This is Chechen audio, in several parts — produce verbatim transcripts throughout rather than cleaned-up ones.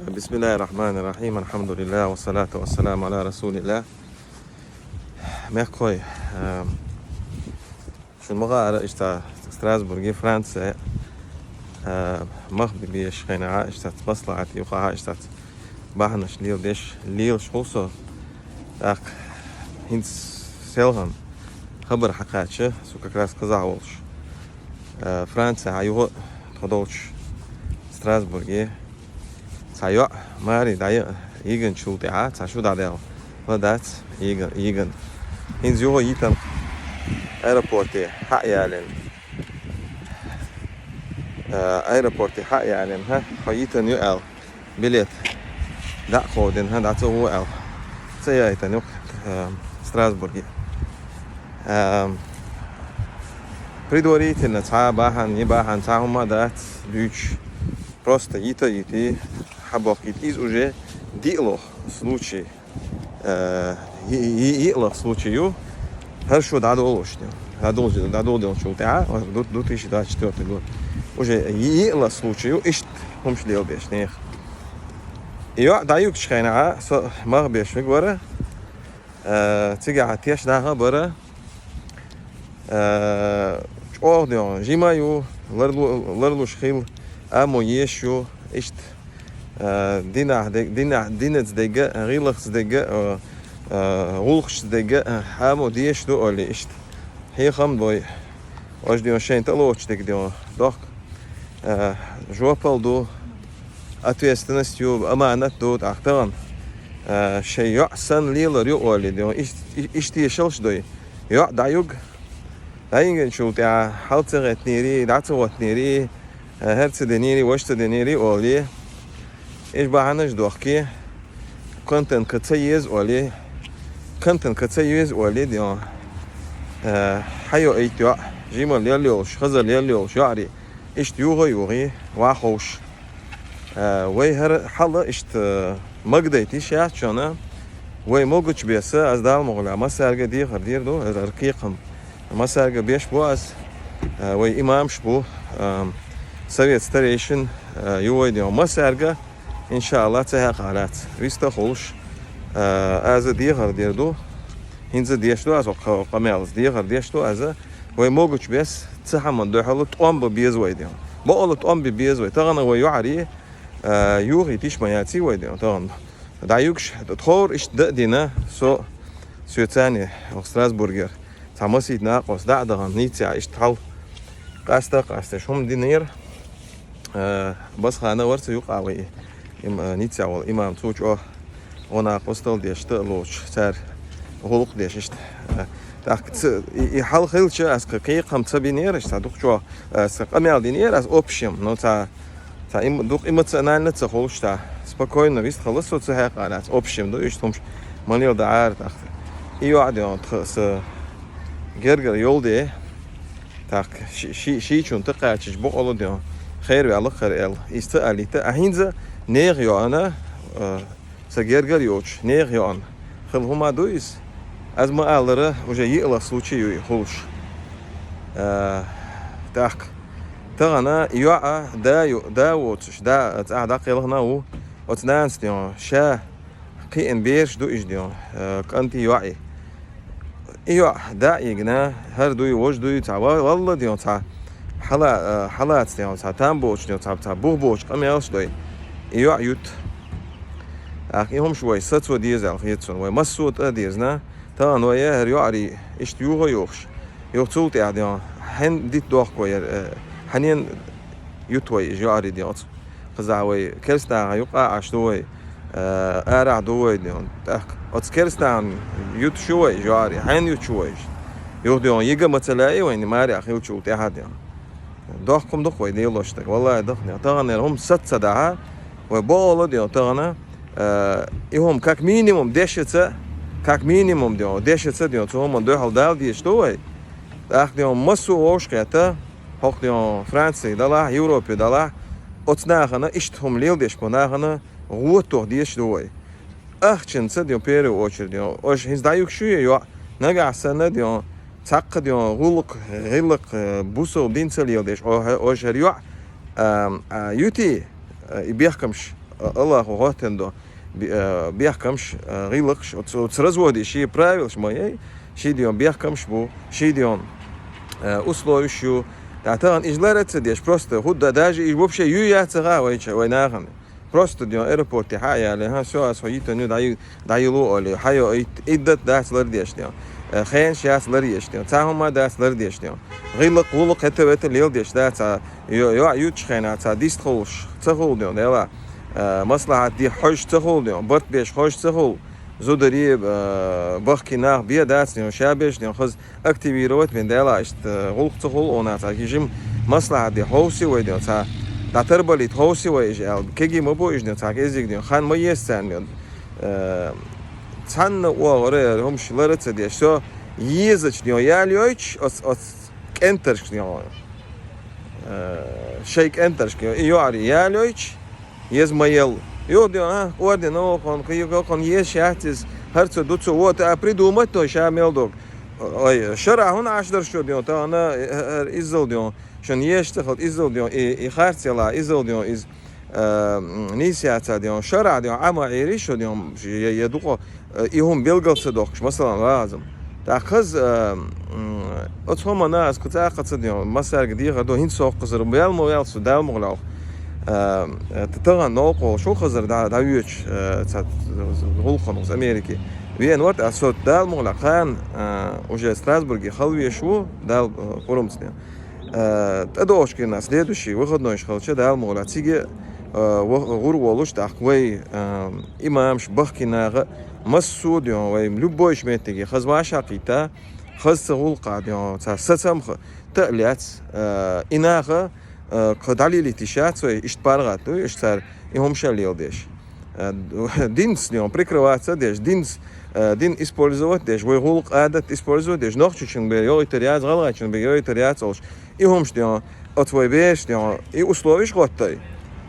بسم الله الرحمن الرحيم. الحمد لله والصلاة والسلام على رسول الله. Мехкахой, э, шун ма хаара, иштта Страсбурге, Франция, э, мах бе-, беш хенахь, иштта маслаӀат юкъахь, иштта бахьанаш леладеш, лелаш хул со. ТӀаккха хӀинца селхан хабар хьакхаьчча, со как раз кхузахь волуш, э, Франция хьан юха тхо долчу Страсбурге цхьа йоӀ маре дӀайиъна, йигначул тӀаьхьа цхьа шу дӀадаьлла. Ла дац, йиган, йиган. ХӀинца юха йитина аэропорте хьа а ялийна. Э, аэропорте хьа а ялийна, хьа, хьо йитина ю аьлла. Билет дӀа а кховдина, хьа, дӀа ца гӀо аьлла. Ца яйтина ю, э, Страсбурге. Э, предварительно цхьа а бахьана, и бахьана цхьа хӀума дац дуьйцуш. Просто йита а йитий, хьабоккхийта. Иза уже диъалгӀа случай. Э, и-, и-, иъалгӀа случай ю, хӀара шу дӀадолуш ю. ДӀадолуш-, дӀадолдинчул тӀаьхьа, ду-, две тысячи двадцать четвёртый год. Уже и-, иъалгӀа случай ю, иштта хӀумаш леладеш нехан. И йоӀ дӀаюьгучу хенахь, со мах беш вигвара, э, цигахь теш нах а бара, э, чӀогӀа дегӀан жима ю, ларлу-, ларлуш хилла, аммо еш ю, иштта, э, динахь де-, динахь, динаца дегга, гӀиллакхца дегга, э, э, гӀуллакхашца дегга, э, аммо деш ду олий, иштта. Хьехам бой, ож дегӀан шайн тӀелоцуш дегга дегӀан дохк, э, жопал ду, ответственность ю, аманат ду, тӀаккха тахана, э, шайн йоӀ санна лелар ю олий дегӀан, иш-, иш-, иштта тешалш дой. ЙоӀ дӀаюг, дӀайигначул тӀаьхьа хьал ца гӀеттинийрий, дӀа ца гӀоттинийрий, э, хӀара ца динийрий, важа ца динийрий олий. Иш бахьанаш дохкий, контент ка ца еза олий, контент ка ца еза олий дегӀан. Э, хьайоуьйту йоӀ, жималла лелла йолуш, хаза лелла йолуш йоӀарий, иштта юха а юхий, ваховш. Э, вай хӀара хьала иштта магадайта йиш яц шуна. Вай могучу беса, ас Дала мукъ лахь, массаьрга дехар дийр ду, хӀара кхайкхам массаьрга беш бу ас. Э, вай имамаш бу, э, совет старейшин, э, ю вай дегӀан массаьрга, иншааллахӀ, ца хьекха лаьцна виста а хуьлуш, э, аса дехар дийр ду. ХӀинца деш ду аса кха-, къамелца, дехар деш ду аса. Вай могучу беса цу хӀуманна дуьхьал тӀом бан беза вай дегӀан. Бакъалла тӀом бан беза вай. Тахана вай йоӀарий, э, юхийта йиш ма яций вай дегӀан тахана. ДӀаюьгуш, тховра иштта дан а дина, со, соьца цхьаьна, оха Страсбургера, цхьа масийтта накъост дӀа а дахана, Ниццехь иштта хьал къаста а къаьсташ хӀума динера. Э, Басхана вара цу юкъа вай, им-, э, Ниццехь волу имам, цо чӀогӀа гӀо накъостал деш, дан а лоцуш, цара гӀуллакх деш иштта. Э, тӀаккха ца, и, и хьал хилча, ас кхайкхам ца бинера, иштта дукха чӀогӀа, э, ас къамел динера, ас общем, но цхьа Цхьа эм-, дукха эмоционально ца хуьлуш, цхьа спокойно вистхила со ца хьекха лаьцна. Общем ду иштта хӀумаш, ма леладахьара тӀаккха. И йоӀ дегӀан тха сан гергара йолу де, тӀаккха ши-, ши-, шийчунна тӀекхаччалц бакъалла дегӀан, хераваьлла хӀара аьлла. Иза ца алийта, а хӀинца нехан йоӀана, э, сан гергара йоцуш нехан йоӀана хилла хӀума ду иза. Ас ма-аллара, уже йиъалгӀа случай ю и хуьлуш. Э, тӀаккха тахана йоӀа да ю-, да воцуш, да цӀахь дӀакхелхина ву. Оцу нанас дегӀан, ша кхиъна бераш ду иза дегӀан, э, кӀанти йоӀи. И йоӀ да а йигна, хӀара дуй, важа дуй, цхьа ва-, валла дегӀан, цхьа хьала-, э, хьалаца дегӀан, цхьа там боцуш дегӀан, цхьа, цхьа бух боцуш къамелаш дой. И йоӀ юту. ТӀаккха и хӀумаш вай сацо деза аьлла хета суна, вай массо а тӀа а дезна. Тахана вай хӀара йоӀарий иштта юха а йохуш, юха цул тӀаьхьа дегӀан, хьенан дита дохку вай хӀара, э, хьанен юту вай иза йоӀарий дегӀан оцу? Кхузахь вай керстанахана юкъа а Ӏаш ду вай, э, арахь ду вай дегӀан. ТӀаккха оцу керстанахана ютуш ю вай иза йоӀарий, хьенан ютуш ю вай иза? Юха дегӀан йига ма ца лаьий вайна, маре а хилчул тӀаьхьа дегӀан. Дохку-м дукха вай лелош дерг, валлахӀи, дукха дегӀан. Тахана хӀара хӀума саца ца дахьа, вай бохула дегӀан тахана, э, и хӀума как минимум дешаца, как минимум дегӀан, дешаца дегӀан, цу хӀуманна дуьхьал дала дезаш ду вай. ТӀаккха дегӀан массо а вовшахкхетта, хӀокху дегӀан Франци далахь, Европе далахь, оцу нахана иштта хӀума леладеш бу нахана гӀо тоха дезаш ду вай. Ахчанца дегӀан, первую очередь дегӀан, аш хӀинца дӀаюьгуш ю и йоӀ, нагахь санна дегӀан, цхьаккха дегӀан, гӀуллакх, гӀиллакх, э, бусалба динца леладеш, о-, аш хӀара йоӀ, а, а, ютий, а, и бехкамаш, Аллахо хӀоттина ду бе-, э, бехкамаш, э, гӀиллакхаш, оц-, оц разводе ший правилаш ма яй, ший ден бехкамаш бу, ший ден, э, условиш ю. ТӀаккха тахан уж лар а ца деш, просто хӀу-, да-, даже уж вообще ю яц а гӀа вай ча-, вай нахана. Просто ден аэропорте хьа а яьле, хӀа, всё, аз хьо йитан ю, дӀай-, дӀайилу оле, хьайо ит-, иддат дац лар деш ден. Э, хенаш яц лар еш ден. Цхьа хӀума дац лар деш ден. ГӀиллакх, гӀулакх хӀета-вета леладеш дац, а, йо-, йоӀ ютача хенахь цхьа дистхулаш ца хул ден, Дела. Э, маслахьат де хьожаш ца хул ден, барт беш хьожаш ца хул. Зударий, э, бахкий нах бе дац ден, ша беш ден, хаза активировать бен, Дела, иштта, э, гӀулакх ца хул онах, цхьа жим маслахьат де хьовси вай ден, цхьа дӀатарбалийта хьовси вай ижа аьлла. Кегий ма бу ижа ден, цхьа кӀезиг ден, хан ма ес царна ден. Э, цхьанна оагӀора хӀумаш лар а ца деш, со езача ден, ял йойтуш, оц, оц кӀентаршка ден, э, шай кӀентаршка ден, и йоӀаре ял йойтуш, еза ма елла. Юха ден, а, орден охан, кхы юха охан, езаш яц иза, хӀара ца ду ца, вот, а, придумать дой ша мел дог. Ой, шарахь хӀун Ӏаш дар шу ден, тахана, э, э, иззал ден, шун езаш ца хилча иззал ден, и, и харц яла, иззал ден, из, э, м, нийса яца ден, шарахь ден, Ӏама Ӏери шу ден, я, я дукха, э, и хӀума белгал ца дохкуш, масалан, вазам. ТӀаккха хаза, э, м, оцу хӀумана аз кхы цӀа а кхы ца ден, массаьрга дехар ду, хӀинца сох кхазар, ваьл ма ваьл со, Дала мукъ лахь. Э, э, т-, тахана новкъа волуш хазар дӀа-, дӀавоьдуш, э, цхьа гӀуллакхана ву Америке. Вена вара, а со Дала мукъ лахь, кхана, э, уже Страсбурге хала веш ву, Дала, э, пурам ца ден. Э, тӀедогӀучу кхана следующий выходнойш хилча, Дала мукъ лахь, цига, э, ва-, гӀур волуш, тӀаккха вай, э, имамаш, бахкий наха, массо а ден, вай любойш меттиге, хаза вӀашагӀкхийтта, хаза ца гӀуллакха ден, цхьа сацамха, та а лаьцна, э, и наха, э, кхы дӀалелийта йиш яц вай, иштта паргӀат ду, иштта цара и хӀума ша леладеш. Э, динца ден прикрываться деш, динца, э, дин использовать деш, вай гӀуллакх, Ӏадат использовать деш, нохчочун бен йойтар яц, гӀалгӀайчун бен йойтар яц олуш. И хӀумаш ден, оцу вай бераш ден, и условиш хӀоттай.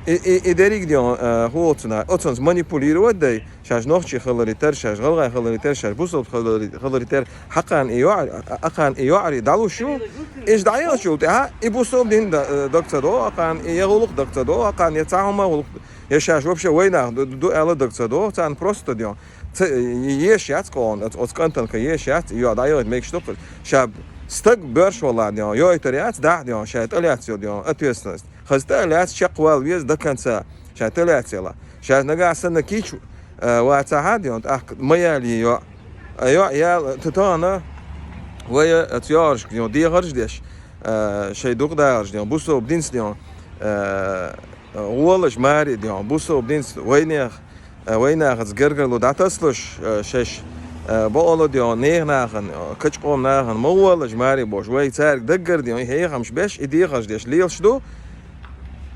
И, и, и дерриг ден, э, хӀу оцунах, оцунца манипулировать дай, шаьш нохчий хиларе тера, шаьш гӀалгӀай хиларе тера, шаьш бусалба хиларе, хиларе тера, хьакхана и йоӀ-, а-, а-, акхана и йоӀаре дӀалуш ю, иш дӀаелчул тӀаьхьа, и бусалба дин да-, э, даг ца до акхана, и я гӀуллакх даг ца до акхана, я цхьа хӀума гӀуллакх, я шаьш вообще вайнах ду, ду аьлла даг ца до, царна просто ден. Ца, еш яц кхона, оц-, оцу кӀантана кхы еш яц, и йоӀ дӀаелийта мегаш ду-кх. Ша стаг боьрша вала ден, йойтар яц, дахь ден, шаьш тӀелаьцна йо ден, ответственность. Хаза тӀа а лаьцна, чекхвала веза до конца, шаьш тӀелаьцна яла. Шаьш нагахь санна кийча, э, вацахьа ден, тӀаккха ма яли йоӀ. А йоӀ ял-, т-, тахана вай оцу йоӀаршка ден, дехарш деш, э, шай дукха дахарш ден, бусалба динца ден, э, гӀолаш маре ден, бусалба динца вайнех, э, вайнахаца гергарло дӀатасалуш, э, шаьш, э, бакъала ден, нехан нахана, э, кхыча къоман нахана ма гӀолаш маре бохуш, вай цаьрга даггара ден, и хьехамаш беш, и дехарш деш лелаш ду.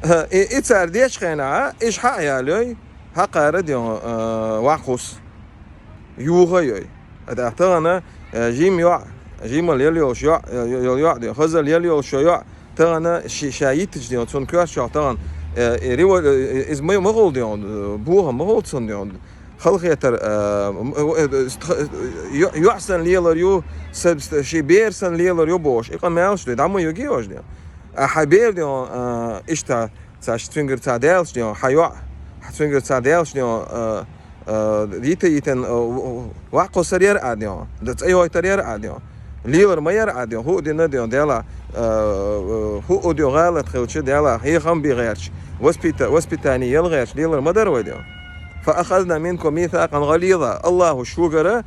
Э, и, и цара дечу хенахь, иш хьа а ялой, хьакхара ден, э, ваккхус. Юха а йой. ТӀаккха тахана, э, жима йоӀ, жимал яла йолуш йоӀ, э, йо-, йола йоӀ ден, хазал яла йолуш йоӀ, тахана ши-, ша йиттича ден, цунна коьртачохь тахана, э, э, рево-, э, иза ма, ма гӀулла ден, э, бохам ма гӀулла цунна ден, халахетар, э, м-, э, э, ст-, э, йо-, йоӀ санна лелар ю, са-, ст-, ши бер санна лелар ю бохуш, и къамелаш ден, дӀа ма юги йош ден. А хьан бер ден, э, иштта, цхьа цуьнгара цхьа даьлча ден, хьан йоӀ, хьан цуьнгара цхьа даьлча ден, э, э, йита-йитина, э, в-, в-, ваккхусар яра а ден, д-, цӀа йойтар яра а ден. Лелар ма яра а ден, хӀу а дина ден, Дела, э, э, хӀу а ден гӀалат хилча, Дела, хьехам бе гӀерташ, воспита-, воспитание яла гӀерташ, лелар ма дара вай ден. فأخذنا منكم ميثاقا غليظا. Аллахо шугара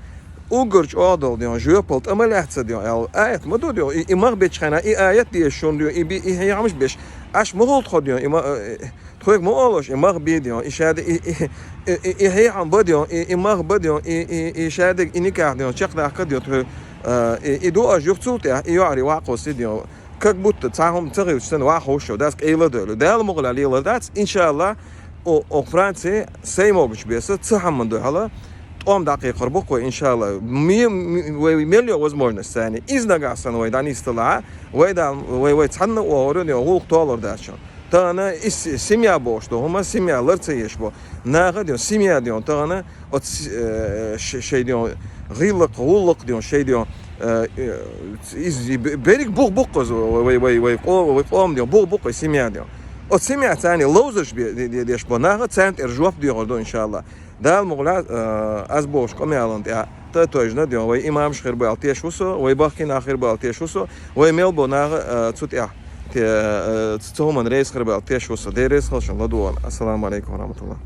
уггар чӀогӀа долу ден, жоьпал тӀе ма лаьцна ден, аьлла, аят ма ду ден, и, и мах бечу хенахь, и аят дезаш шуна ден, и би, и хьехамаш беш, аш ма гӀултхо ден, и ма, э, Тхоьга ма олуш, и мах бе ден, и шаде-, и, и, и, и, и хьехам ба ден, и, и мах ба ден, и, и, и шадерг и никах ден, чекхдаккха ден, тхо, э, и, и ду аш юха цул тӀаьхьа, и йоӀаре ваккхуси ден. Как будто цхьа хӀума ца хилча санна ваха хӀуш ю, дас къайла а дойлу. Дала мукъ лахь лелар дац, иншалла, о, о Франци, сайн могучу беса, ца хӀаман дуьхьала, тӀом дӀакхайкхар бу-кх вай, иншалла. Ми-, ми-, вай мел йо возможность сайни. Иза нагахь санна вай дӀанийсталахь, вай Дала, вай, вай цхьанна а охур ю, гӀуллакх толур дац шуна. Тахана и с-, семья бохуш ду, хӀума семья лар ца еш бу. Наха а ден, семья ден, тахана оцу с-, э, ш-, шайн ден, гӀиллакх, гӀуллакх ден, шайн ден, э, э, из-, бе-, берриг бух бу-кх иза, вай, вай, вай, вай къо-, вай къома ден, бух бу-кх вай семья ден. Оцу меттехь царна ловзарш бе-, де-, де-, деш бо наха, царна тӀера жоп доьхур ду, иншалла. Дала мукъ лахь, э, аз бохучу къамелана тӀехь тӀе а тойжна, дегӀан вай имамаш хир бу аьлла тешаш ву со, вай бахкийна нах хир бу аьлла тешаш ву со, вай мел бо наха, э, цу тӀехь, те, э, цу хӀуманна реза хир бу аьлла тешаш ву со. Дела реза хила шуна, ладогӀа. Ассаламу алейкум ва рахматуллах.